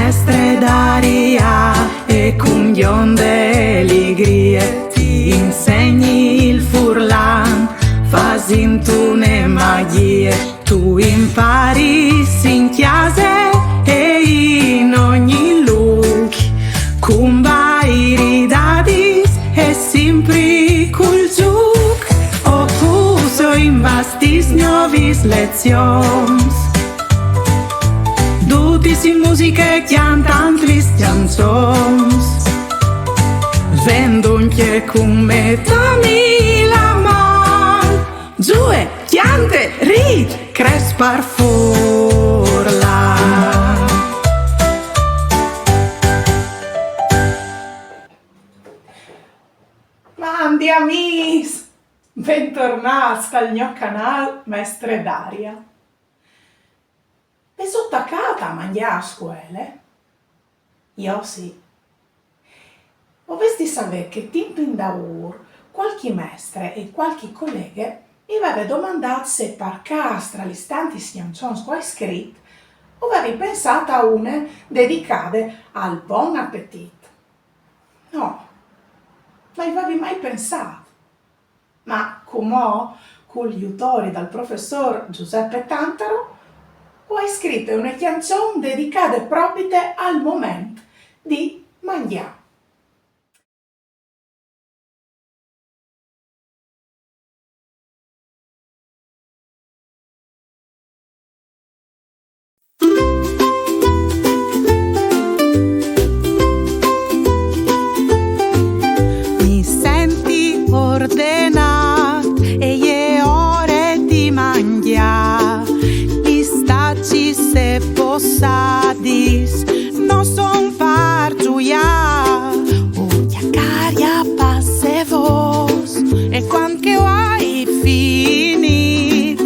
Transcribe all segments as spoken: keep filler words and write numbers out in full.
Mestre Daria e cun gjonde ligrie ti insegni il furlan, fasint une magjie. Tu imparis in cjase e in ogni lûc, cun bairi dadis e simpri cul zûc, o puso in bastis gnovis lezions. Dutis in musiche cjantant lis cjanzons. Ven duncje cun me, dami la man. Zue, cjante, rît, cres par furlan. Mandi amîs! Bentornâts tal gno canâl Mestre Daria. Vêso tacât a mangjâ a scuele? Jo sì. O vês di savê che timp indaûr cualchi mestre e cualchi coleghe mi veve domandât se par câs tra lis tantis cjançons che o ai scrit o vevi pensât a une dedicade al bon apetit. No, no i vevi mai pensât. Ma cumò, cul jutori dal professôr Giuseppe Tantaro, o ai scrite une cjançon dedicade propite al moment di mangjâ. Mi senti ordenât e je ore di mangjâ. Lis tacis e possadis no son par zuiâ. O cjacaria passevôs e cuant che o ai finît,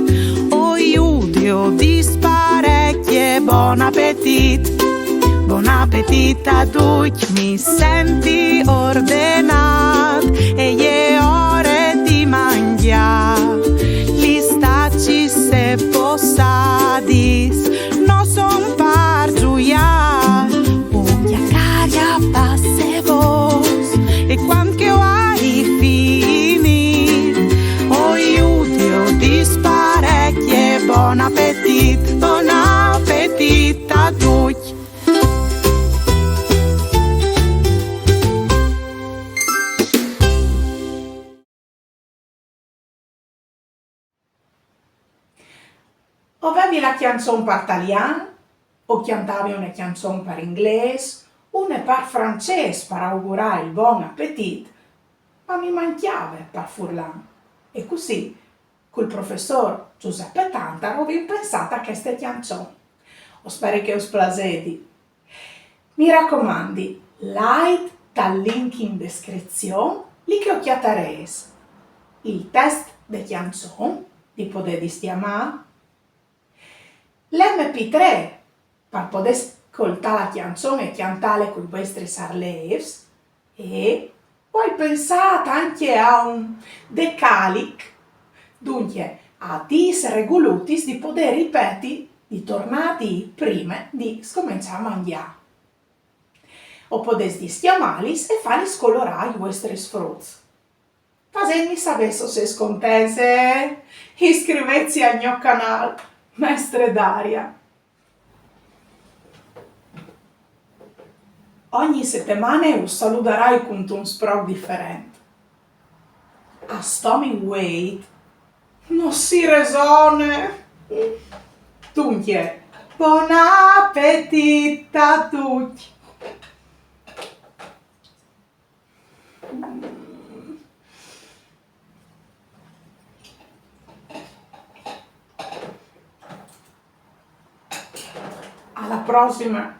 o judio disparec e bon apetit. Bon apetit a ducj, mi senti ordenât e je ore di mangjâ. Lis tacis e possadis no son par zuiâ. O cjacaria passevôs e cuant che o ai finît, o judio disparec e bon apetit, bon apetit a ducj. O vevi la cjançon par talian, o cjantavi une cjançon par inglês, une par francês par augurâ il bon apetit, ma mi mancjave par furlan. E cussì, cul professôr Giuseppe Tantaro o vin pensât a cheste cjançon. O speri che us plasedi. Mi racomandi, lait tal link in descrizion, li che o cjatarês il test de cjançon, di podê distjamâ, l'M P trê, par podê scoltâ la cjançon e cjantâle cui vuestris arlêfs, e o ai pensât ancje a un decalic, duncje a dîs regulutis di podê ripeti, di tornâ a dî prime di scomençâ a mangjâ. O podês distjamâlis e fâlis colorâ ai vuestris fruts. Fasêtmi savê se o sês contents, eh? Iscrivêtsi al gno canâl, Mestre Daria. Ogni setemane us saludarai cuntun sproc diferent. A stomi vueit no si resone. Duncje, bon apetit a ducj! Ae prossime!